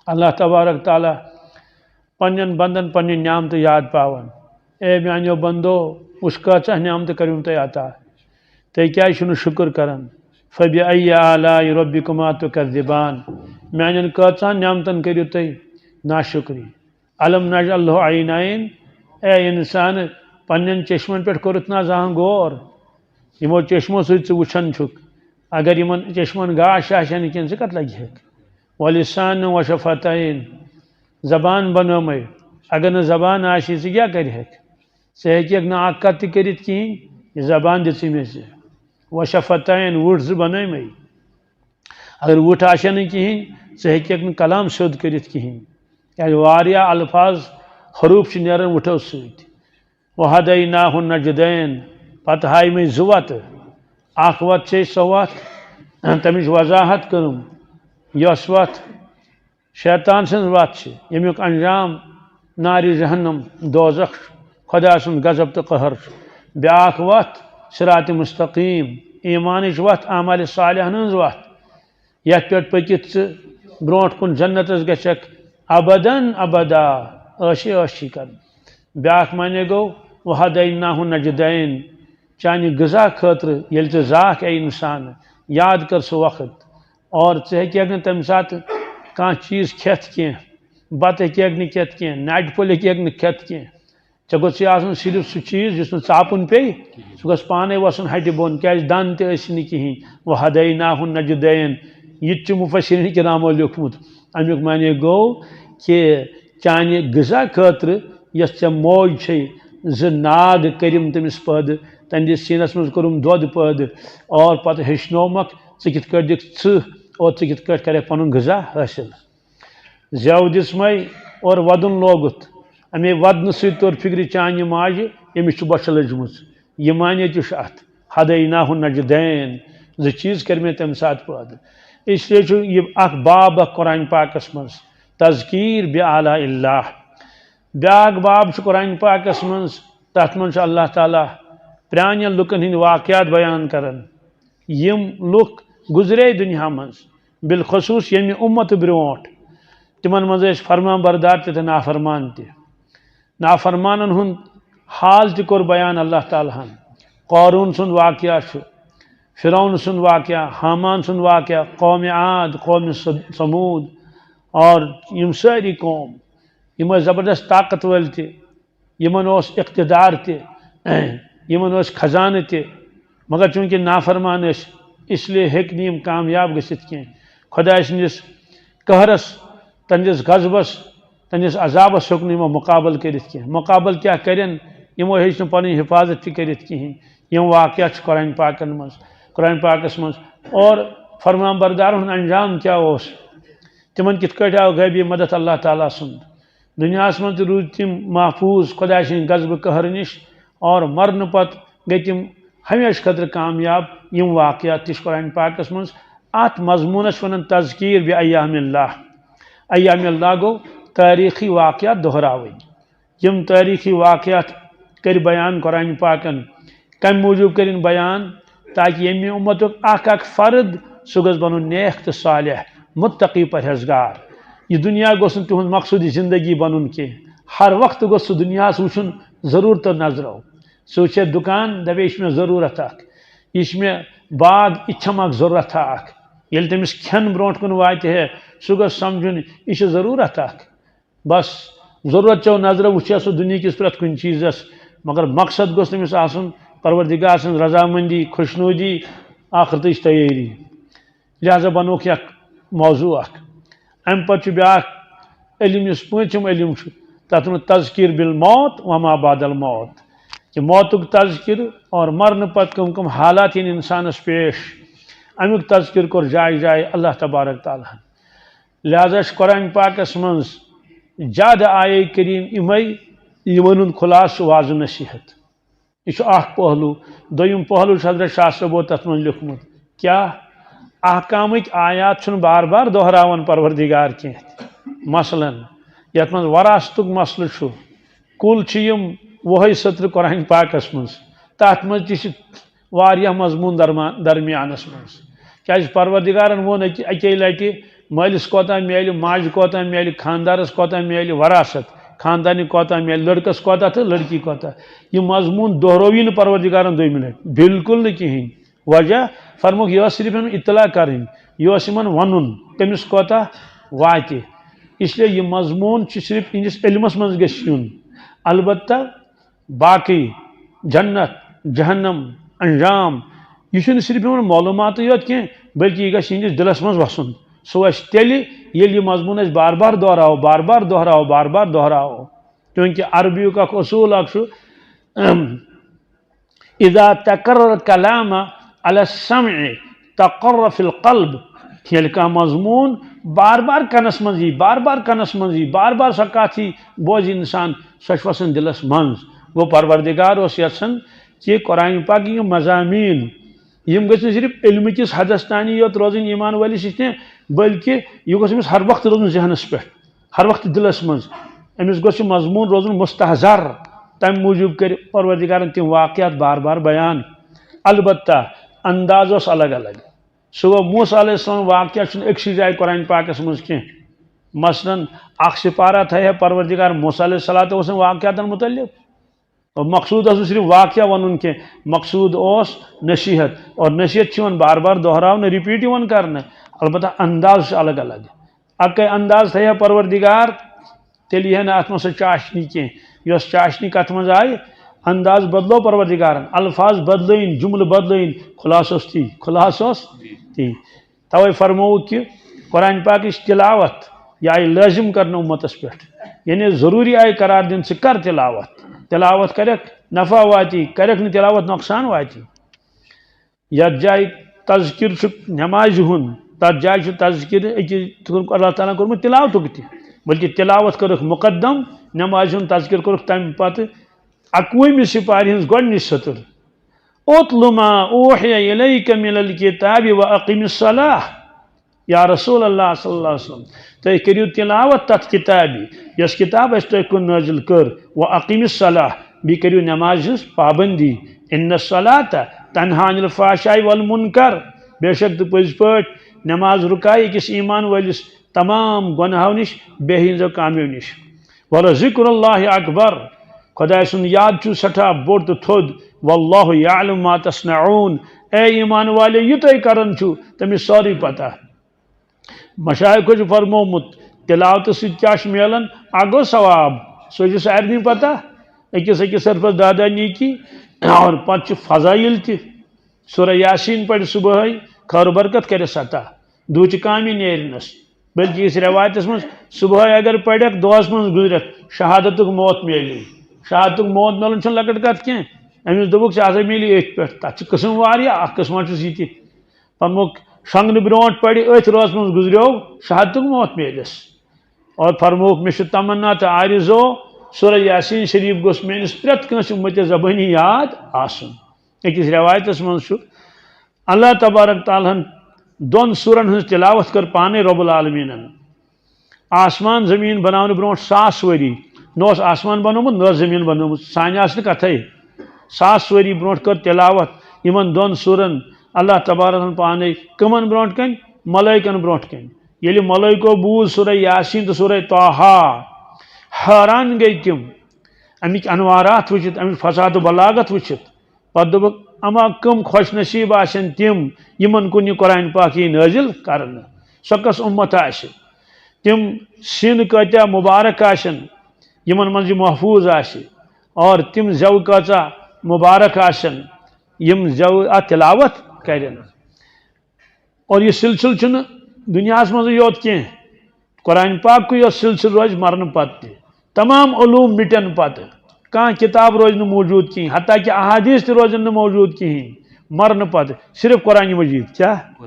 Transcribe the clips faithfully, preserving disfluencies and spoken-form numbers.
اللہ تبارک تعالیٰ پننٮ۪ن بندن پننہِ نعمتہٕ یاد پاوان۔ اے میانیو بندو، وٕچھ کۭژاہ نعمتہٕ کٔرِم تۄہہِ عطا، تُہۍ کیازِ چھِو نہٕ شُکُر کران؟ فبأي آلاء ربكما تكذبان، میانٮ۪ن کۭژاہن نعمتن کٔرِو تُہۍ ناشُکری؟ الم نجعل له عينين، اے انسان، پننٮ۪ن چشمن پٮ۪ٹھ کوٚرُتھ نہ زانٛہہ غور؟ یِمو چشمو سۭتۍ ژٕ وٕچھان چھُکھ، اگر یِمن چشمن گاش آسہِ ہا نہٕ کینٛہہ، ژٕ کتھ لگہِ ہکھ؟ ولسانا وشفتين، زبان بنٲومَے، اگر نہٕ زبان آسی، ژٕ کیٛاہ کرِ ہکھ؟ ژٕ ہیٚکہِ ہکھ نہٕ اکھ کتھ تہِ کٔرِتھ کِہیٖنۍ، یہِ زبان دِژٕے مےٚ ژےٚ۔ وشفتين، وُٹھ زٕ بنٲومَے۔ اگر وُٹھ آسہِ ہا نہٕ کِہیٖنۍ، ژٕ ہیٚکہِ ہکھ نہٕ کلام سیوٚد کٔرِتھ کِہیٖنۍ، کیٛازِ واریاہ الفاظ، حروٗف چھِ نیران وُٹھو سۭتۍ۔ وهديناه النجدين، پتہٕ ہایہِ مےٚ زٕ وتہٕ۔ اکھ وتھ چھے سۄ وتھ، تمِچ وضاحت کٔرٕم، یۄس وتھ شیطان سٕنٛز وتھ چھِ، ییٚمیُک انجام نارِ جہنم، دوزخ چھُ، خۄدا سُنٛد غضب تہٕ قہر چھُ۔ بیٛاکھ وتھ صراط مستقیم، ایمانٕچ وتھ، اعمال صالحن ہٕنٛز وتھ، یتھ پٮ۪ٹھ پٔکِتھ ژٕ برونٛٹھ کُن جنتس گژھکھ ابداً ابدا، عٲشی عٲشی کرنہٕ۔ بیٛاکھ معنی گوٚو، وهديناه النجدين، چانہِ غذا خٲطرٕ ییٚلہِ ژٕ زاکھ اے انسان، یاد کر سُہ وقت، اور ژٕ ہیٚکہِ ہکھ نہٕ تمہِ ساتہٕ کانٛہہ چیٖز کھٮ۪تھ کینٛہہ، بتہٕ ہیٚکہِ ہکھ نہٕ کھٮ۪تھ کینٛہہ، ناٹہِ پھوٚل ہیٚکہِ ہکھ نہٕ کھٮ۪تھ کینٛہہ۔ ژےٚ گوٚژھ یہِ آسُن صرف سُہ چیٖز یُس نہٕ ژاپُن پیٚیہِ، سُہ گوٚژھ پانے وسُن ہٹہِ بۄن، کیٛازِ دَن تہِ ٲسی نہٕ کِہیٖنۍ۔ وهديناه النجدين، یہِ تہِ چھُ مفسرین کرامو لیوٚکھمُت۔ امیُک معنی گوٚو کہِ چانہِ غذا خٲطرٕ یۄس ژےٚ موج چھے، زٕ ناگ کٔرِم تٔمِس پٲدٕ، تہنٛدِس سیٖنس منٛز کوٚرُم دۄد پٲدٕ، اور پتہٕ ہیٚچھنومکھ ژٕ کِتھ کٲٹھۍ دِکھ ژٕہ، اور ژٕ کِتھ کٲٹھۍ کرکھ پنُن غذا حٲصِل۔ زٮ۪و دِژمَے اور وَدُن لوگُتھ۔ اَمے وَدنہٕ سۭتۍ توٚر فِکرِ چانہِ ماجہِ، ییٚمِس چھُ بۄچھِ لٔجمٕژ۔ یہِ معنی تہِ چھُ اَتھ، هديناه النجدين، زٕ چیٖز کٔرۍ مےٚ تَمہِ ساتہٕ پٲدٕ۔ اس لیے چھُ یہِ اَکھ باب اَکھ قرآن پاکَس منٛز، تذکیر بآلاء اللہ۔ بیٛاکھ باب چھُ قرآن پاکَس منٛز، تَتھ منٛز چھُ اللہ تعالیٰ پرٛانٮ۪ن لُکَن ہٕنٛدۍ واقعات بیان کران۔ یِم لُکھ گُزرے دُنیا منٛز، بالخصوٗص ییٚمہِ اُمتہٕ برونٛٹھ، تِمن منٛز ٲسۍ فرمان بردار تہِ تہٕ نافرمان تہِ۔ نافرمانن ہُنٛد حال تہِ کوٚر بیان اللہ تعالیٰ ہن۔ قارون سُنٛد واقعہ چھُ، فرعون سُنٛد واقعہ، ہامان سُنٛد واقعہ، قوم عاد، قوم س-، ثمود، اور یِم سٲری قوم، یِم ٲسۍ زبردست طاقت وٲلۍ تہِ، یِمن اوس اقتدار تہِ، یِمن اوس خزانہٕ تہِ، مگر چوٗنٛکہِ نافرمان ٲسۍ، اس لیے ہیٚکۍ نہٕ یِم کامیاب گٔژھِتھ کینٛہہ۔ خۄداے سٕنٛدِس قہرس، تہنٛدِس غضبس، تہنٛدِس عذابس ہیوٚک نہٕ یِمو مُقابلہٕ کٔرِتھ کینٛہہ۔ مُقابلہٕ کیٛاہ کَرن؟ یِمو ہیٚچ نہٕ پنٕنۍ حفاظت تہِ کٔرِتھ کِہیٖنۍ۔ یِم واقعات چھِ قرآن پاکن منٛز، قرآن پاکس منٛز۔ اور فرمان بردارن ہُنٛد انجام کیٛاہ اوس؟ تِمن کِتھ کٲٹھۍ آو غیبی مدد اللہ تعالیٰ سُنٛد؟ دُنیاہَس منٛز تہِ روٗدۍ تِم محفوٗظ خۄداے سٕنٛدِ غضبہٕ قہرٕ نِش، اور مرنہٕ پتہٕ گٔے تِم ہمیشہٕ خٲطرٕ کامیاب۔ یِم واقعات تہِ چھِ قرآن پاکَس منٛز۔ اَتھ مضموٗنَس چھِ وَنان تذکیر بایام اللہ۔ ایام اللہ گوٚو تٲریٖخی واقعات دۄہراوٕنۍ۔ یِم تٲریٖخی واقعات کٔرۍ بیان قرآن پاکَن۔ کَمہِ موٗجوٗب کٔرِن بیان؟ تاکہِ ییٚمہِ اُمتُک اکھ اکھ فرد، سُہ گوٚژھ بنُن نیک تہٕ صالح، متقی، پرہیزگار۔ یہِ دُنیا گوٚژھ نہٕ تِہُنٛد مقصوٗدی زندگی بنُن کینٛہہ۔ ہر وقتہٕ گوٚژھ سُہ دُنیاہَس وٕچھُن ضروٗرتو نظرو۔ سُہ وٕچھِ دُکان، دَپہِ، "یہِ چھِ مےٚ ضروٗرت اکھ۔ یہِ چھِ مےٚ باغ، یہِ تہِ چھَم اکھ ضروٗرت اکھ۔" ییٚلہِ تٔمِس کھٮ۪ن برونٛٹھ کُن واتہِ ہے، سُہ گوٚژھ سمجھُن، یہِ چھِ ضروٗرت اکھ۔ بس، ضروٗرت چو نظرٕ وٕچھِ سُہ دُنیہِکِس پرٛٮ۪تھ کُنہِ چیٖزس، مگر مقصد گوٚژھ تٔمِس آسُن پروردگار سٕنٛز رضامندی، خۄشنودی، آخرتٕچ تیٲری۔ لہذا بنووُکھ یہِ اکھ موضوع اکھ۔ امہِ پتہٕ چھُ بیٛاکھ علم، یُس پوٗنٛژِم علم چھُ، تتھ ووٚنُکھ تذکیر بالموت وما بعد الموت، کہِ موتُک تذکر اور مرنہٕ پتہٕ کٕم کٕم حالات یِن انسانس پیش، امیُک تذکر کوٚر جایہِ جایہِ اللہ تبارک تعالیٰ ہن۔ لہذا چھُ قرآن پاکس منٛز زیادٕ آیے کریم یِمے، یِمن ہُنٛد خلاصہٕ چھُ واضح نصیحت۔ یہِ چھُ اکھ پہلو۔ دوٚیِم پہلو چھُ حضرت شاہ صٲبو تتھ منٛز لیوٚکھمُت۔ کیٛاہ؟ احکامٕکۍ آیات چھُنہٕ بار بار دۄہراوان پروردگار کینٛہہ تہِ۔ مثلاً، یتھ منٛز وراثتُک مسلہٕ چھُ، کُل چھِ یِم وُہے سٔترٕ قرآن پاکس منٛز، تتھ منٛز تہِ چھِ واریاہ مضموٗن درما-، درمیانس منٛز۔ کیٛازِ پروردگارن ووٚن اکہِ، اکے لٹہِ، مٲلِس کوتاہ میلہِ، ماجہِ کوتاہ میلہِ، خاندارس کوتاہ میلہِ وراثت، خاندانہِ کوتاہ میلہِ، لڑکس کوتاہ تہٕ لڑکی کوتاہ۔ یہِ مضموٗن دۄہرووٕے نہٕ پروردگارن دۄیہِ منٹ، بالکل نہٕ کِہیٖنۍ۔ وجہ فرمووُکھ، یہِ ٲس صرف یِمن اطلاع کرٕنۍ، یہِ اوس یِمن ونُن، کٔمِس کوتاہ واتہِ۔ اس لیے یہِ مضموٗن چھُ صرف یِہنٛدِس علمس منٛز گژھِ یُن۔ البتہ باقٕے جنت، جہنم، انجام، یہِ چھُنہٕ صرف یِمن معلوٗماتٕے یوت کینٛہہ، بلکہِ یہِ گژھِ یِہنٛدِس دِلس منٛز وسُن۔ سُہ وسہِ تیٚلہِ، ییٚلہِ یہِ مضموٗن أسۍ بار بار دۄہراوو، بار بار دۄہراوو، بار بار دۄہراوو۔ چوٗنٛکہِ عربیُک اکھ اصوٗل اکھ چھُ، اذا تکرر کلام علی السمع تقر فی القلب۔ ییٚلہِ کانٛہہ مضموٗن بار بار کنس منٛز یی، بار بار کنس منٛز یی، بار بار سۄ کتھ یی، بوزِ انسان، سۄ چھِ وسان دِلس منٛز۔ گوٚو، پروردگار اوس یژھان کہِ قرآن پاک یِم مضامین، یِم گٔژھۍ نہٕ صرف علمہٕ کِس حدس تانی یوت روزٕنۍ ایمان وٲلِس نِش کینٛہہ، بلکہِ یہِ گوٚژھ أمِس ہر وقتہٕ روزُن ذہنس پٮ۪ٹھ، ہر وقتہٕ دِلس منٛز۔ أمِس گوٚژھ یہِ مضموٗن روزُن مستحضر۔ تمہِ موٗجوٗب کٔرۍ پروردگارن تِم واقعات بار بار بیان۔ البتہ انداز اوس الگ الگ۔ سُہ گوٚو، موسیٰ علیہ السلام واقعہ چھُنہٕ أکسٕے جایہِ قرآن پاکس منٛز کینٛہہ۔ مثلاً، اکھ سپارہ تھایہِ ہا پروردگار موسیٰ علیہ الصلوۃ والسلام واقعاتن متعلق۔ اور مقصود اوس نہٕ صرف واقعہ ونُن کینٛہہ، مقصود اوس نصیحت۔ اور نصیحت چھِ یِوان بار بار دۄہراونہٕ، ریپیٹ یِوان کرنہٕ۔ البتہ انداز چھُ الگ الگ۔ اکے انداز تھایہِ ہا پروردگار، تیٚلہِ یی ہا نہٕ اتھ منٛز سۄ چاشنی کینٛہہ۔ یۄس چاشنی کتھ منٛز آیہِ، انداز بدلو پروردگارن، الفاظ بدلٲوِن، جملہٕ بدلٲوِن، خلاصہٕ اوس تی، خلاصہٕ اوس تی۔ توے فرمووُکھ کہِ قرآن پاکٕچ تلاوت یہِ آیہِ لٲزم کرنہٕ امتس پٮ۪ٹھ، یعنی ضروٗری آیہِ قرار دِنہٕ، ژٕ کر تلاوت۔ تلاوت کرکھ، نفع واتی، کرکھ نہٕ تلاوت، نۄقصان واتی۔ یتھ جایہِ تذکر چھُ نمازِ ہُنٛد، تتھ جایہِ چھُ تذکر أکِس، اللہ تعالیٰ ہن کوٚرمُت تلاوتُک تہِ، بلکہِ تلاوت کٔرٕکھ مقدم، نمازِ ہُنٛد تذکر کوٚرُکھ تمہِ پتہٕ۔ اکوُہمہِ سپارِ ہٕنٛز گۄڈٕنِچ سطر، "اتل ما اوحی الیک من الکتاب و اقم الصلاۃ"۔ یا رسول اللہ صلی اللہ علیہ وسلم، تُہۍ کٔرِو تلاوت تتھ کتابہِ، یۄس کتاب اسہِ تۄہہِ کُن نٲزِل کٔر، "و اقم الصلاۃ"، بیٚیہِ کٔرِو نمازِ ہٕنٛز پابندی، "ان الصلاۃ تنہی عن الفحشاء والمنکر"، بے شک تہٕ پٔزۍ پٲٹھۍ نماز رُکایہِ أکِس ایمان وٲلِس تمام گۄناہو نِش، بے ہٕنٛزو کامیو نِش۔ "ولذکر اللہ اکبر"، خدائے سُنٛد یاد چھُ سٮ۪ٹھاہ بوٚڑ تہٕ تھوٚد۔ "واللہ یعلم ما تصنعون"، اے ایمان والے، یہِ تُہۍ کران چھِو، تٔمِس سٲرٕے پتہ۔ مشایخو چھُ فرمومُت، تلاوتہٕ سۭتۍ کیٛاہ چھُ میلان؟ اکھ گوٚو ثواب، سُہ چھُ سارنٕے پتہ، أکِس أکِس صرفس دہ دہ نیکی، اور پتہٕ چھُ فضائل تہِ۔ سورہ یاسین پرِ صبحٲے، خٲر برکت کرِ سطح، دُہچہِ کامہِ نیرنس۔ بلکہِ یِس رٮ۪وایتس منٛز، صبحٲے اگر پرکھ، دۄہس منٛز گُزرکھ، شہادتُک موت میلہِ۔ شہادتُک موت میلُن چھُنہٕ لۄکٕٹ کتھ کینٛہہ۔ أمِس دوٚپُکھ، "ژےٚ ہسا میلی أتھۍ پٮ۪ٹھ۔" تتھ چھِ قٕسم واریاہ، اکھ قٕسمہ چھُس یہِ تہِ۔ فرمووُکھ، شۄنٛگنہٕ برونٛٹھ پرِ، أتھۍ رٲژ منٛز گُزریو، شہادتُک موت میلٮ۪س۔ اور فرمووُکھ، مےٚ چھُ تمنا تہٕ آرزو، سورہ یاسین شریف گوٚژھ میٲنِس پرٛٮ۪تھ کٲنٛسہِ اُمتِ زبٲنی یاد آسُن۔ أکِس رٮ۪وایتس منٛز چھُ، اللہ تبارک تعالیٰ ہن دۄن سورن ہٕنٛز تلاوت کٔر پانے رب العالمینن۔ آسمان زمین بناونہٕ برونٛٹھ ساس ؤری نہ اوس آسمان بنومُت، نہ ٲس زمین بنٲومٕژ، سانہِ آسہٕ نہٕ کتھے۔ ساس ؤری برونٛٹھ کٔر تلاوت یِمن دۄن سورن اللہ تبارک تعالیٰ ہن پانے۔ کٕمن برونٛٹھ کنہِ؟ ملائکن برونٛٹھ کنہِ۔ ییٚلہِ ملائکو بوٗز سورہ یاسین تہٕ سورہ طٰہٰ، حٲران گٔے تِم، امِکۍ انوارات وٕچھِتھ، امِچ فصاحت و بلاغت وٕچھِتھ۔ پتہٕ دوٚپُکھ، اما کم خوش نصیب آسن تِم، یِمن کُن یہِ قرآن پاک یی نٲزِل کرنہٕ۔ سۄ کۄس اُمت آسہِ؟ تِم سِنۍ کٲتیٛاہ مُبارک آسن، یِمن منٛز یہِ محفوٗظ آسہِ، اور تِم زٮ۪و کۭژاہ مُبارک آسن، یِم زٮ۪و اتھ تلاوت کرن۔ اور یہِ سلسلہٕ چھُنہٕ دُنیاہس منٛزٕے یوت کینٛہہ، قرآن پاکُے یوت سلسلہٕ روزِ مرنہٕ پتہٕ تہِ۔ تمام علوم مِٹن پتہٕ، کانٛہہ کتاب روزِ نہٕ موجود کِہیٖنۍ، حتیٰ کہ احادیث تہِ روزن نہٕ موجود کِہیٖنۍ مرنہٕ پتہٕ، صرف قرآن مجید۔ کیٛاہ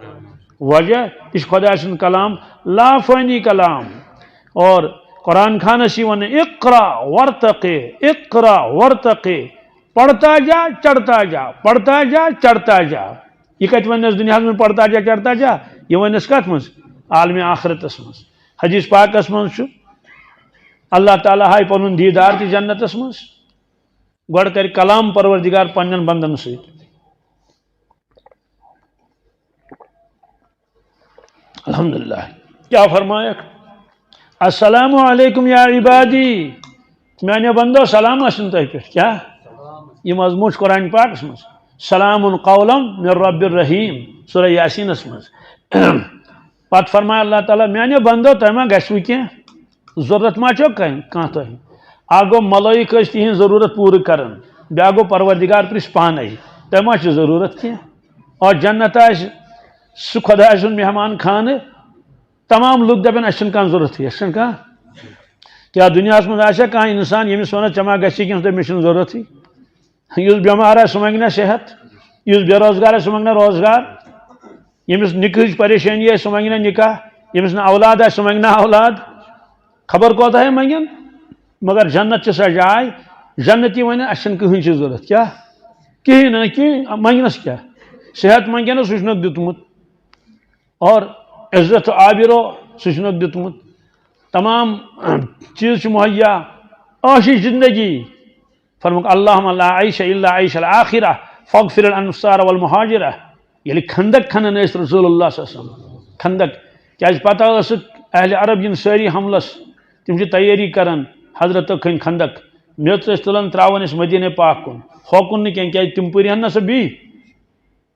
وجہ؟ یہِ چھُ خۄداے سُنٛد کلام، لافٲنی کلام۔ اور قرآن خانس چھِ ونان، "اقرا ورتقے، اقرا ورتقے"، پڑھتا جا، چڑھتا جا، پڑھتا جا، چڑھتا جا۔ یہِ کتہِ ونٮ۪س دُنیاہس منٛز پڑھتا جا، چڑھتا جا؟ یہِ ونٮ۪س کتھ منٛز؟ عالمِ آخرتس منٛز۔ حدیث پاکس منٛز چھُ، اللہ تعالیٰ ہاوِ پنُن دیٖدار تہِ جنتس منٛز۔ گۄڈٕ کرِ کلام پروردگار پننٮ۪ن بندن سۭتۍ۔ الحمدللہ۔ کیا فرمایکھ؟ السلام علیکم یا عبادی، میانیو بندو، سلام آسن تۄہہِ پٮ۪ٹھ۔ کیا؟ یہِ مضموٗن چھُ قرآن پاکس منٛز، سلام قولا من رب الرحیم، سورہ یاسینس منٛز۔ پتہٕ فرمایہِ اللہ تعالیٰ، میانیو بندو، تۄہہِ ما گژھِوٕ کینٛہہ؟ ضروٗرت ما چھو کانٛہہ، کانٛہہ تۄہہِ؟ اکھ گوٚو ملٲیِک ٲسۍ تِہنٛز ضروٗرت پوٗرٕ کران، بیٛاکھ گوٚو پروردگار پرٛژھِ پانے، تۄہہِ ما چھِ ضروٗرت کینٛہہ؟ اور جنت آسہِ سُہ خۄداے سُنٛد مہمان خانہٕ، تمام لُکھ دپن، اسہِ چھنہٕ کانٛہہ ضروٗرتھٕے، اسہِ چھنہٕ کانٛہہ۔ کیٛاہ دُنیاہس منٛز آسیا کانٛہہ انسان، ییٚمِس ونو، ژےٚ ما گژھی کینٛہہ، دپہِ، مےٚ چھُنہٕ ضروٗرتھٕے؟ یُس بٮ۪مار آسہِ، سُہ منٛگہِ نا صحت، یُس بے روزگار آسہِ، سُہ منٛگہِ نا روزگار، ییٚمِس نِکہٕچ پریشٲنی آسہِ، سُہ منٛگہِ نا نِکاح، ییٚمِس نہٕ اولاد آسہِ، سُہ منٛگہِ نا اولاد۔ خبر کوتاہ ہے منٛگن، مگر جنت چھِ سۄ جاے، جنتی ونن، اسہِ چھنہٕ کٕہٕنۍ چیٖز ضروٗرت۔ کیٛاہ؟ کِہیٖنۍ نہٕ، کِہیٖنۍ، منٛگنس کیٛاہ؟ صحت منٛگن، سُہ چھُنکھ دیُتمُت۔ اور عزت و آبرو، سُہ چھُنکھ دیُتمُت۔ تمام چیٖز چھِ مہیا، عٲشی زندگی۔ فرموک، اللہم لا عیش الا عیش الآخرہ، فاغفر الانصار والمہاجرہ۔ ییٚلہِ خندق کھنان ٲسۍ رسول اللہ صلی اللہ علیہ وسلم، خندق، کیازِ پتہ ٲسٕکھ اہل عرب یِن سٲری حملس، تِم چھِ تیٲری کران، حضرت کھٔنۍ خندق، میٚژ ٲسۍ تُلان تراوان ٲسۍ مدینہ پاک کُن، ہوکُن نہٕ کینٛہہ، کیازِ تِم پٔرۍ ہن نہ سۄ بیٚیہِ۔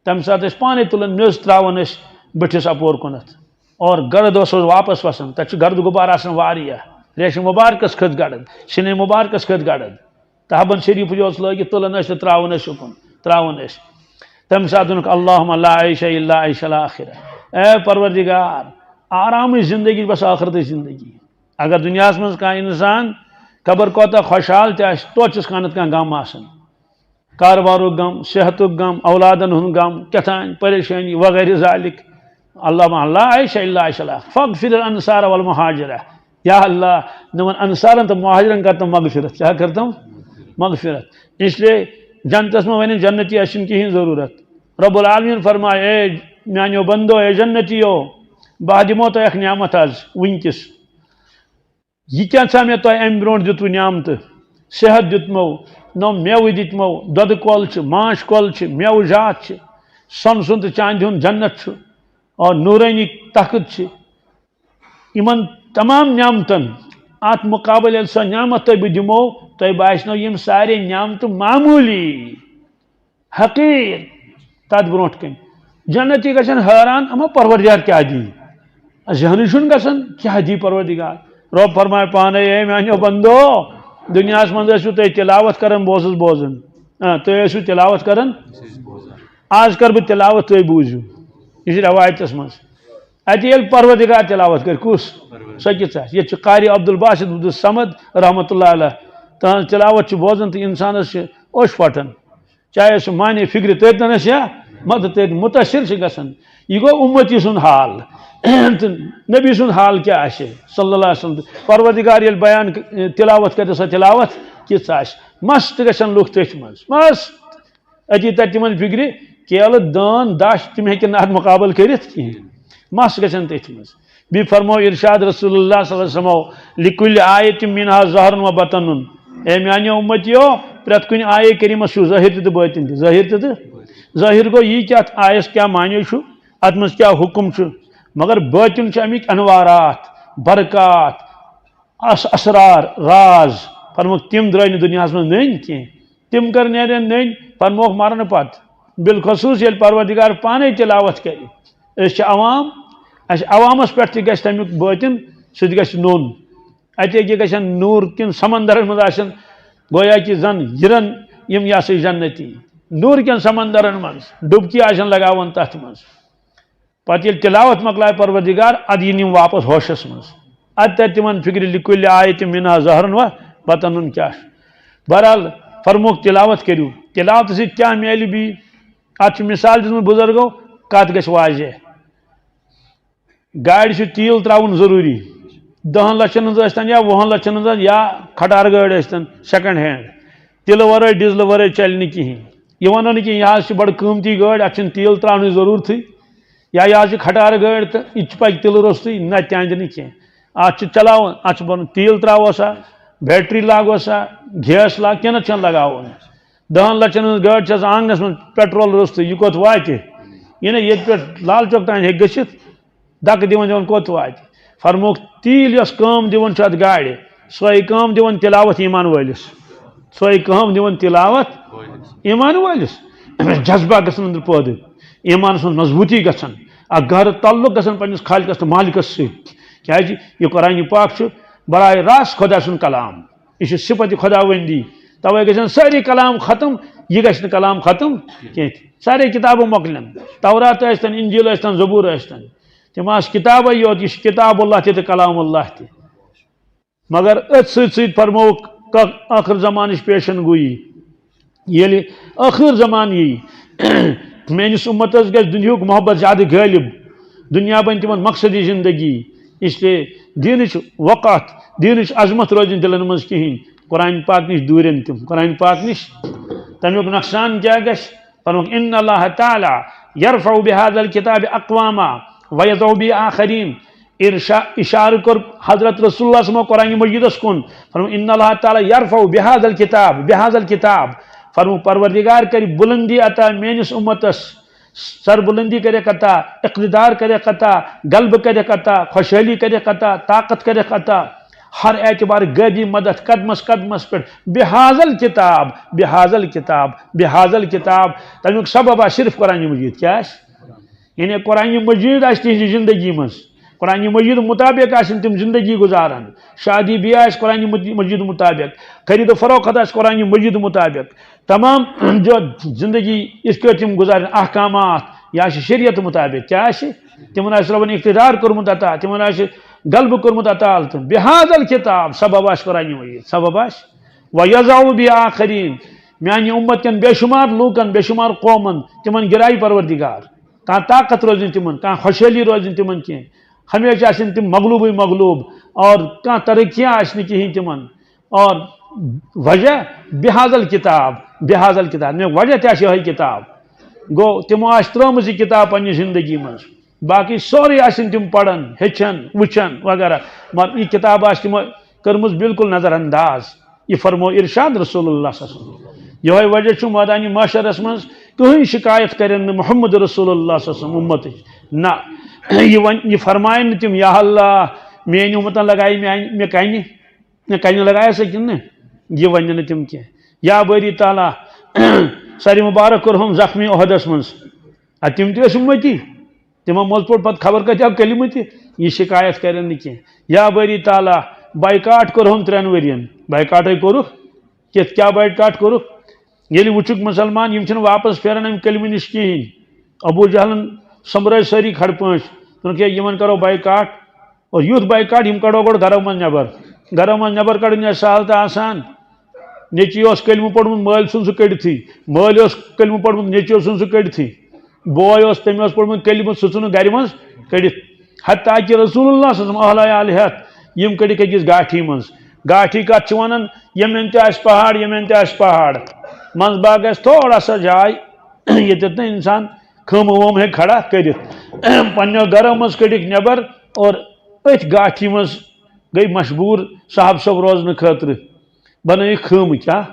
تمہِ ساتہٕ ٲسۍ پانے تُلان میٚژ تراوان ٲسۍ بٔٹھِس اپور کُنتھ، اور گرد اوس اوس واپس وسان، تتہِ چھُ گرد غبار آسان واریاہ، ریشہِ مبارکس کھٔژ گرد، سِنے مبارکس کھٔژ گرد۔ تہبند شریفٕے اوس لٲگِتھ، تُلان ٲسۍ تہٕ ترٛاوان ٲسۍ اُکُن، ترٛاوان ٲسۍ۔ تَمہِ ساتہٕ ووٚنُکھ، "اللہم لا عیش الا عیش الآخرہ۔" اے پروردگار، آرامٕچ زندگی، بس ٲخرتٕچ زندگی۔ اگر دُنیاہَس منٛز کانٛہہ اِنسان خبر کوتاہ خۄشحال تہِ آسہِ، توتہِ چھُس کانٛہہ نَتہٕ کانٛہہ غم آسان۔ کارٕبارُک غم، صحتُک غم، اولادَن ہُنٛد غم، کیٛاہ تام پریشٲنی وغیرہ ذالک۔ اللہم لا عیش الا عیش الآخرہ۔ فاغفر الانصار والمہاجرہ۔ یا اللہ، نمن انصارن تہٕ مہاجرن کر تم مغفرت۔ کیا کر تم؟ مغفرت۔ اس لیے جنتس منٛز ونن جنتی، اسہِ چھنہٕ کِہیٖنۍ ضروٗرت۔ رب العالمین فرمائے، اے میانیو بندو، اے جنتیو، بہٕ دِمو تۄہہِ اکھ نعمت آز، وٕنکِس۔ یہِ کیٛاہ سا مےٚ تۄہہِ امہِ برونٛٹھ دِتوٕ نعمتہٕ؟ صحت دیُتمو، نو میوٕ دِتمو، دۄدٕ کۄل چھِ، ماچھ کۄل چھِ، میوٕ جات چھِ، سۄنہٕ سُنٛد تہٕ چاندِ ہُنٛد جنت چھُ، اور نورٲنی تخت چھِ۔ یِمن تمام نعمتن، اتھ مقابل ییٚلہِ سۄ نعمت تۄہہِ بہٕ دِمو، تۄہہِ باسنو یِم سارے نعمتہٕ معموٗلی، حقیٖر۔ تتھ برونٛٹھ کنہِ جنتی گژھن حٲران، اما پروردگار کیٛاہ دی؟ ذہنٕے چھُنہٕ گژھان، کیٛاہ دی پروردگار؟ رۄب فرمایہِ پانے، اے میانیو بندو، دُنیاہس منٛز ٲسِو تُہۍ تلاوت کران، بہٕ اوسُس بوزان۔ آ، تُہۍ ٲسِو تلاوت کران، آز کر بہٕ تلاوت، تُہۍ بوٗزِو۔ یہِ چھِ رٮ۪وایتس منٛز۔ اتہِ ییٚلہِ پروردگار تلاوت کرِ، کُس؟ سۄ کِژھ آسہِ؟ ییٚتہِ چھُ قاری عبدالباسط عبدالصمد رحمتہ اللہ علیہ، تہنٛز تلاوت چھِ بوزان تہٕ انسانس چھِ اوٚش پھٹان، چاہے سُہ معنی فکرِ تٔتۍ نَنَس یا مدد تٔتۍ مُتٲثر چھِ گژھان۔ یہِ گوٚو اُمتی سُنٛد حال۔ تہٕ نبی سُنٛد حال کیٛاہ آسہِ صلی اللہ علیہ وسلم؟ پروردگار ییٚلہِ بیان ک-، تلاوت کرِ، سۄ تلاوت کِژھ آسہِ؟ مست گژھن لُکھ تٔتھۍ منٛز، مست۔ أتی تَرِ تِمن فِکرِ، کیلہٕ، دٲن، دَچھ، تِم ہیٚکن نہٕ اَتھ مُقابلہٕ کٔرِتھ کِہیٖنۍ۔ مَس گژھن تٔتھۍ منٛز۔ بیٚیہِ فرموو اِرشاد رسول اللہ صلی اللہ علیہ وسلم، "لِکُلِّ آیَتٍ مِنْهَا ظَهْرٌ وَبَطْنٌ۔" اے میٛانیو اُمتیو، پرٛٮ۪تھ کُنہِ آیے کریٖمَس چھُ ظٲہِر تہِ تہٕ بٲطِن تہِ۔ ظٲہِر تہِ تہٕ ظٲہِر گوٚو یی کہِ اَتھ آیَس کیٛاہ معنی چھُ، اَتھ منٛز کیٛاہ حُکُم چھُ، مگر بٲطِن چھِ اَمِکۍ اَنوارات، برکات، اس-، اسرار، راز، فرموکھ، تِم درٛاے نہٕ دُنیاہَس منٛز نٔنۍ کینٛہہ۔ تِم کر نیرن نٔنۍ، فرموکھ، مرنہٕ پتہٕ۔ بالخصوٗص ییٚلہِ پروردگار پانے تلاوت کرِ، أسۍ چھِ عوام، اَسہِ عوامَس پٮ۪ٹھ تہِ گژھِ تَمیُک بٲطِن، سُہ تہِ گژھِ نوٚن۔ اَتہِ أکیٛاہ گژھن نوٗر کٮ۪ن سمندرن منٛز آسن، گویا کہِ زن یِرن یِم، یہِ ہسا یہِ جنتی، نوٗر کٮ۪ن سمندرن منٛز ڈُبکی آسن لگاوان تتھ منٛز۔ پتہٕ ییٚلہِ تلاوت مۄکلایہِ پروردگار، ادٕ یِن یِم واپس ہوشس منٛز۔ ادٕ ترِ تِمن فکرِ، "لِکُلِّ آیَتٍ مِنْهَا ظَهْرٌ وَبَطْنٌ" کیٛاہ چھُ۔ بہرحال، فرموکھ، تلاوت کٔرِو۔ تلاوتہٕ سۭتۍ کیٛاہ میلہِ بیٚیہِ؟ اتھ چھُ مثال دیُتمُت بزرگو، کتھ گژھِ واضح۔ گاڑِ چھُ تیٖل ترٛاوُن ضروٗری۔ دَہَن لَچھَن ہٕنٛز ٲسۍتَن یا وُہَن لَچھَن ہٕنٛز یا کھٹار گٲڑۍ ٲسۍتَن، second hand۔ تیٖلہٕ ورٲے، ڈیٖزلہٕ ورٲے چلہِ نہٕ کِہیٖنۍ۔ یہِ وَنو نہٕ کینٛہہ، یہِ حظ چھِ بڑٕ قۭمتی گٲڑۍ، اَتھ چھُنہٕ تیٖل ترٛاونٕچ ضروٗرتھٕے۔ یا یہِ حظ چھِ کھٹار گٲڑۍ تہٕ یہِ تہِ چھِ پَکہِ تیٖلہٕ روٚستُے، نہ، تہِ اَندِ نہٕ کینٛہہ۔ اَتھ چھِ چلاوُن، اَتھ چھُ بَرُن تیٖل ترٛاوو سا، بیٹری لاگو سا، گیس لاگ، کینٛہہ نَتہٕ چھَنہٕ لگاوُن۔ دَہَن لَچھَن ہٕنٛز گٲڑۍ چھِ آسان آنٛگنَس منٛز، پیٹرول روٚستُے، یہِ کوٚت واتہِ؟ یہِ نہ ییٚتہِ پٮ۪ٹھ لال چوک تام ہیٚکہِ گٔژھِتھ، دَکہٕ دِوان دِوان کوٚت واتہِ؟ فرموک، تیٖل یۄس کٲم دِوان چھُ اَتھ گاڑِ، سۄے کٲم دِوان تِلاوت ایمان وٲلِس۔ سۄے کٲم دِوان تِلاوت ایمان وٲلِس۔ جذبہ گژھن أنٛدرٕ پٲدٕ، ایمانس منٛز مضبوٗطی گژھن، اکھ گہرٕ تعلق گژھن پننِس خالقس تہٕ مالکس سۭتۍ۔ کیازِ یہِ قرآن پاک چھُ براہ راست خۄدا سُنٛد کلام۔ یہِ چھُ صفت خۄداوندی۔ توے گژھن سٲری کلام ختم، یہِ گژھِ نہٕ کلام ختم کینٛہہ۔ سارے کتابہٕ مۄکلن، تورات ٲسۍتن، انجیل ٲسۍتن، زبور ٲسۍتن۔ تِم آسہٕ کتابے یوت، یہِ چھُ کتاب اللہ تہِ تہٕ کلام اللہ تہِ۔ مگر أتھۍ سۭتۍ سۭتۍ فرمووُکھ ک-، ٲخر زمانٕچ پیشن گویی۔ ییٚلہِ ٲخر زمان یی، میٲنِس اُمتس گژھِ دُنیہُک محبت زیادٕ غٲلب، دُنیا بنہِ تِمن مقصدی زندگی۔ اس لیے دیٖنٕچ وقعت، دیٖنٕچ عظمت روزِ نہٕ دِلن منٛز کِہیٖنۍ۔ قرآن پاک نِش دوٗرن تِم، قرآن پاک نِش۔ تَمیُک نۄقصان کیٛاہ گژھِ؟ فرمووُکھ، ان اللہ تعالیٰ یرفع بهذا الکتاب اقواما ویضع به آخرین۔ ارشا-، اشارٕ کوٚر حضرت رسول اللہ صلی اللہ علیہ وسلمو قرآن مجیدس کُن۔ فرموو، ان اللہ تعالیٰ یرفع بهذا الکتاب، بهذا الکتاب۔ فرموو، پروردگار کرِ بلندی عطا میٲنِس اُمتس، سربلندی کرِ عطا، اقتدار کرِ عطا، غلبہٕ کرِ عطا، خوشحالی کرِ عطا، طاقت کرِ عطا، ہر اعتبار گٲدی مدد قدمس قدمس پٮ۪ٹھ۔ بهذا الکتاب، بهذا الکتاب، بهذا الکتاب۔ تَمیُک سبب آسہِ صرف قرآن مجید۔ کیٛاہ آسہِ؟ یعنی قرآن مجید آسہِ تِہنٛزِ زندگی منٛز، قرآن مجید مطابق آسن تِم زندگی گزاران، شادی بیاہ آسہِ قرآن مجید مطابق، خرید و فروخت آسہِ قرآن مجید مطابق، تمام جو زندگی یِتھ کٲٹھۍ تِم گزارن، احکامات، یہِ آسہِ شریعت مطابق، کیٛاہ آسہِ؟ تِمن آسہِ رۄبن اقتدار کوٚرمُت عطا، تِمن آسہِ غلبہٕ کوٚرمُت عطا، تہٕ بهذا الکتاب، سبب آسہِ قرآن مجید، سبب آسہِ۔ ویضع به آخرین، میانہِ اُمت کٮ۪ن بے شمار لوٗکن، بے شمار قومن، تِمن گِرایہِ پروردگار۔ کانٛہہ طاقت روزِ نہٕ تِمن، کانٛہہ خوشحٲلی روزِ نہٕ تِمن کینٛہہ۔ ہمیشہِ آسن تِم مغلوبٕے مغلوب، اور کانٛہہ ترقی آسہِ نہٕ کِہیٖنۍ تِمن۔ اور وجہ بهذا الکتاب، بهذا الکتاب، مےٚ وجہ تہِ آسہِ یِہوٚے کتاب۔ گوٚو، تِمو آسہِ ترٲومٕژ یہِ کتاب پننہِ زندگی منٛز۔ باقٕے سورُے آسن تِم پران، ہیٚچھان، وٕچھان وغیرہ، مگر یہِ کتاب آسہِ تِمو کٔرمٕژ بالکل نظر انداز۔ یہِ فرمو ارشاد رسول اللہ صلی اللہ علیہ وسلم۔ یِہوٚے وجہ چھُ مٲدانِ محشرس منٛز کٕہٕنۍ شکایت کرن نہٕ محمد رسول اللہ صلی اللہ علیہ وسلم اُمتٕچ۔ نہ، یہِ ون-، یہِ فرماین نہٕ تِم، یا اللہ، میٲنۍ اُمتن لگایہِ میانہِ، مےٚ کنہِ، مےٚ کنہِ لگایہِ سا کِنہٕ نہٕ؟ یہِ ونن نہٕ تِم کینٛہہ۔ یا بٲری تعالیٰ، سرِ مبارک کوٚرہوم زخمی احدس منٛز۔ ادٕ تِم تہِ ٲسۍ اُمتی۔ تِمو منٛز پوٚر پتہٕ خبر کتہِ آو کلمہٕ تہِ، یہِ شکایت کرن نہٕ کینٛہہ۔ یا بٲری تعالیٰ، بایکاٹ کوٚرہوم ترٛٮ۪ن ؤرین، بایکاٹے کوٚرُکھ، کِتھ کیٛاہ بایکاٹ کوٚرُکھ؟ ییٚلہِ وٕچھُکھ مُسلمان، یِم چھِنہٕ واپس پھیران اَمہِ کلمہٕ نِش کِہیٖنۍ۔ ابو جہلن سۄمبرٲے سٲری کھڑ پٲنٛچھ، دوٚپُکھ، "ہے، یِمن کرو بایکاٹ۔" اور یُتھ بایکاٹ، یِم کڑو گۄڈٕ گرو منٛز نٮ۪بر۔ گرو منٛز نٮ۪بر کڑُن چھا سہل تہٕ آسان؟ نیٚچی اوس کلمہٕ پوٚرمُت، مٲلۍ ژھُن سُہ کٔڑتھٕے۔ مٲلۍ اوس کلمہٕ پوٚرمُت، نیٚچی اوس ژھُن سُہ کٔڑتھٕے۔ بوے اوس، تٔمۍ اوس پوٚرمُت کلمہٕ، سُہ ژھُن نہٕ گرِ منٛز کٔڑِتھ۔ حتیٰ کہ رسول اللہ صلی اللہ علیہ وسلم اہل عیال ہٮ۪تھ یِم کٔڑِکھ أکِس گاٹھی منٛز۔ گاٹھی کتھ چھِ ونان؟ ییٚمٮ۪ن تہِ آسہِ پہاڑ، ییٚمٮ۪ن تہِ آسہِ پہاڑ۔ منٛز باگ آسہِ تھوڑا سا جاے، ییٚتٮ۪تھ نہٕ انسان خٲمہٕ وٲمہٕ ہیٚکہِ کھڑا کٔرِتھ۔ پننیو گرو منٛز کٔڑِکھ نٮ۪بر اور أتھۍ گاٹھی منٛز گٔے مجبوٗر صاحب صٲب روزنہٕ خٲطرٕ۔ بنٲیِکھ خٲمہٕ کیٛاہ؟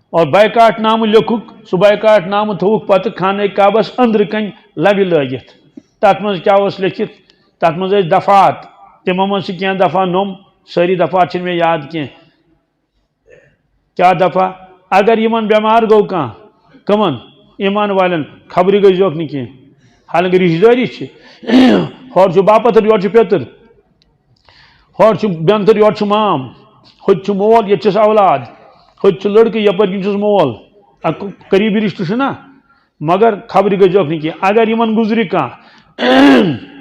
اور بایکاٹ نامہٕ لیوٚکھُکھ، سُہ بایکاٹ نامہٕ تھوٚوُکھ پتہٕ خانہ کعبس أنٛدرٕ کنۍ لبہِ لٲگِتھ۔ تتھ منٛز کیٛاہ اوس لیٚکھِتھ؟ تتھ منٛز ٲسۍ دفعات، تِمو منٛز چھِ کینٛہہ دفعہ نوٚم، سٲری دفعات چھِنہٕ مےٚ یاد کینٛہہ۔ کیٛاہ دفعہ؟ اگر یِمن بٮ۪مار گوٚو کانٛہہ، کٕمن؟ ایمان والٮ۪ن، خبرِ گٔژھۍزیوکھ نہٕ کینٛہہ۔ حالانکہ رشتہٕ دٲری چھِ۔ ہورٕ چھُ باپتھٕر، یورٕ چھُ پیٚتٕر۔ ہورٕ چھُ بیٚنتٕر، یورٕ چھُ مام۔ ہوٚتہِ چھُ مول، ییٚتہِ چھُس اولاد۔ ہوٚتہِ چھُ لڑکہٕ، یپٲرۍ کِنۍ چھُس مول۔ اکھ قریبی رشتہٕ چھُ نا، مگر خبرِ گٔژھۍزیوکھ نہٕ کینٛہہ۔ اگر یِمن گُزرِ کانٛہہ،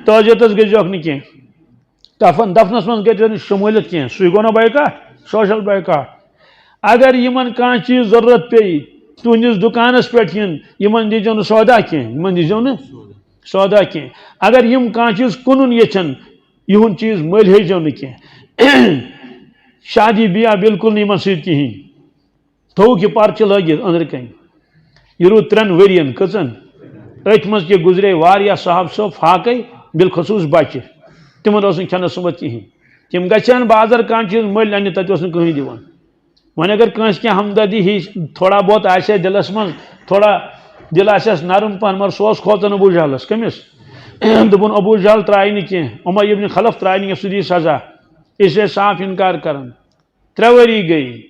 تعزیتس گٔژھۍزیوکھ نہٕ کینٛہہ۔ کفن دفنس منٛز گٔژھۍزیوکھ نہٕ شموٗلیت کینٛہہ۔ سُے گوٚو نا بایکاٹ، سوشل بایکاٹ۔ اگر یِمن کانٛہہ چیٖز ضروٗرت پیٚیہِ، تُہنٛدِس دُکانس پٮ۪ٹھ یِن، یِمن دیٖزیو نہٕ سودا کینٛہہ، یِمن دیٖزیو نہٕ سودا کینٛہہ۔ اگر یِم کانٛہہ چیٖز کٕنُن یژھن، یِہُنٛد چیٖز مٔلۍ ہیٚزیو نہٕ کینٛہہ۔ شادی بیاہ بالکل نہٕ یِمن سۭتۍ کِہیٖنۍ۔ تھوٚوُکھ یہِ پرچہِ لٲگِتھ أنٛدرٕ کنۍ۔ یہِ روٗد ترٛٮ۪ن ؤرین۔ کٔژن؟ أتھۍ منٛز تہِ گُزرے واریاہ صاحب صٲب فاقے، بالخصوص بچہِ۔ تِمن اوس نہٕ کھٮ۪نس سُمبتھ کِہیٖنۍ۔ تِم گژھِ ہن بازر کانٛہہ چیٖز مٔلۍ اننہِ، تتہِ اوس نہٕ کٕہٕنۍ دِوان۔ وۄنۍ اگر کٲنٛسہِ کینٛہہ ہمدردی ہِش تھوڑا بہت آسہِ ہے دِلس منٛز، تھوڑا دِل آسٮ۪س نرم پہن، مگر سُہ اوس کھوژان ابو جہلس۔ کٔمِس؟ دوٚپُن، ابو جہل ترٛایہِ نہٕ کینٛہہ، امیہ ابن خلف ترٛایہِ نہٕ کینٛہہ، سُہ دی سزا۔ اس لیے صاف انکار کران۔ ترٛےٚ ؤری گٔے۔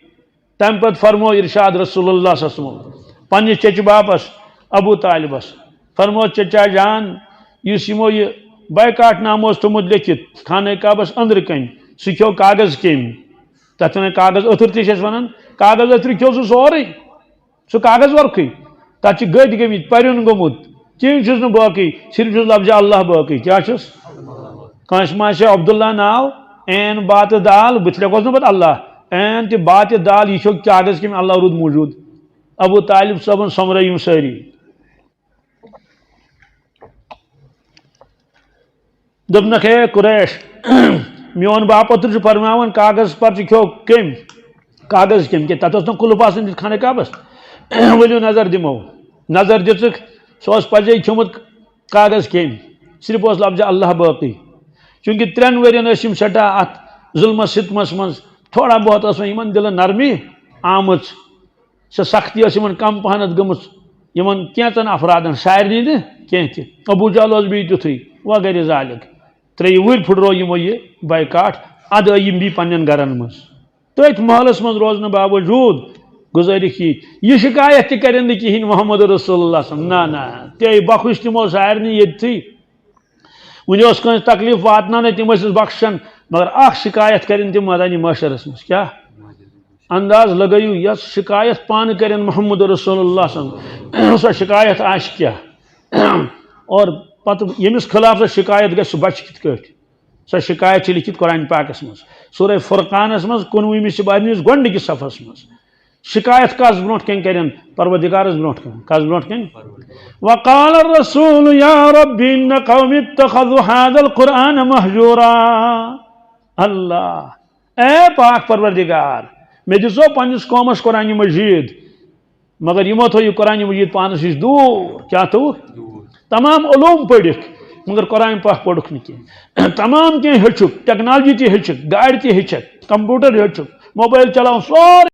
تَمہِ پتہٕ فرموو ارشاد رسول اللہ صلی اللہ علیہ وسلم پننِس چچہِ باپس ابو طالبس، فرموو، چچا جان، یُس یِمو یہِ بائیکاٹ نامہٕ اوس تھوٚمُت لیکھِتھ خانہ کعبس أنٛدرٕ کنہِ، سُہ کھیوٚو کاغذ کیٚمۍ۔ تتھ ونان کاغذ ٲتھٕر تہِ چھِ أسۍ ونان، کاغذ ٲتھرِ کھیوٚو سُہ سورُے۔ سُہ کاغذ ورقٕے۔ تتھ چھِ گٔدۍ گٔمٕتۍ، پرن گوٚمُت۔ کِہیٖنۍ چھُس نہٕ باقٕے، صرف چھُس لفظ اللہ باقٕے۔ کیٛاہ چھُس؟ کٲنٛسہِ ما آسہِ عبداللہ ناو، عین با تہٕ دال، بہٕ تہِ لیکھوس نہٕ پتہٕ اللہ۔ عین تہِ با تہِ دال، یہِ چھُ کاغذ کیٚمۍ، اللہ روٗد موٗجوٗد۔ ابو طالب صٲبن سۄمبرٲے یِم سٲری۔ دوٚپنکھ، ہے قریش، میون باپتر چھُ فرماوان، کاغذ پرچہِ کھیوٚو کٔمۍ؟ کاغذ کٔمۍ؟ کہِ تَتھ اوس نہٕ قُلُف آسان دِتھ خانہ کعبس۔ ؤلِو نظر دِمو۔ نظر دِژٕکھ، سُہ اوس پَزے کھیوٚمُت کاغذ کٔمۍ؟ صرف اوس لفظ اللہ باقٕے۔ چوٗنٛکہِ ترٛٮ۪ن ؤرین ٲسۍ یِم سٮ۪ٹھاہ اَتھ ظُلمس ستمس منٛز، تھوڑا بہت ٲس وۄنۍ یِمن دِلن نرمی آمٕژ۔ سۄ سختی ٲس یِمن کم پہنتھ گٔمٕژ، یِمن کینٛژن افرادن، سارنٕے نہٕ کینٛہہ تہِ۔ ابو جہل اوس بیٚیہِ تیُتھُے وغیرہ ذالک۔ ترٛیٚیہِ وُہٕرۍ پھٕٹرو یِمو یہِ بائیکاٹ، ادٕ آیہِ یِم بیٚیہِ پننٮ۪ن گرن منٛز۔ تٔتھۍ محلس منٛز روزنہٕ باوجوٗد گُزٲرِکھ یہِ، یہِ شکایت تہِ کرن نہٕ کِہیٖنۍ محمد رسول اللہ صلی اللہ علیہ وسلم۔ نہ، نہ، تے بخش تِمو سارنٕے ییٚتھٕے۔ وُنہِ اوس کٲنٛسہِ تکلیف واتناونَے، تِم ٲسِس بخشان، مگر اکھ شکایت کرن تِم مٲدانِ محشرس منٛز۔ کیٛاہ؟ انداز لگٲیِو، یۄس شکایت پانہٕ کرن محمد رسول اللہ صلی اللہ علیہ وسلم، سۄ شکایت آسہِ کیٛاہ؟ اور پتہٕ ییٚمِس خلاف سۄ شکایت گژھِ، سُہ بچہِ کِتھ کٲٹھۍ؟ سۄ شکایت چھِ لیکھِتھ قرآن پاکس منٛز، سورہ فرقانس منٛز، کُنوُہمِس سپارِ ہٕنٛدِس گۄڈٕنِکِس صفس منٛز۔ شکایت کس برونٛٹھ کنہِ کرن؟ پروردگارس برونٛٹھ کنہِ۔ کس برونٛٹھ کنہِ؟ وقال الرسول یا رب ان قوم اتخذوا هذا القرآن مهجورا۔ اللہ، اے پاک پروردگار، مےٚ دِژو پننِس قومس قرآن مجید، مگر یِمو تھوٚو یہِ قرآن مجید پانس نِش دوٗر۔ کیٛاہ تھوٚوُکھ؟ دوٗر۔ تمام علوم پٔرِکھ، مگر قرآن پاک پوٚرُکھ نہٕ کینٛہہ۔ تمام کینٛہہ ہیٚچھُکھ، ٹیکنالوجی تہِ ہیٚچھِکھ، گاڑِ تہِ ہیٚچھِکھ، کمپیوٹر ہیٚچھِکھ، موبایل چلاوُن، سورُے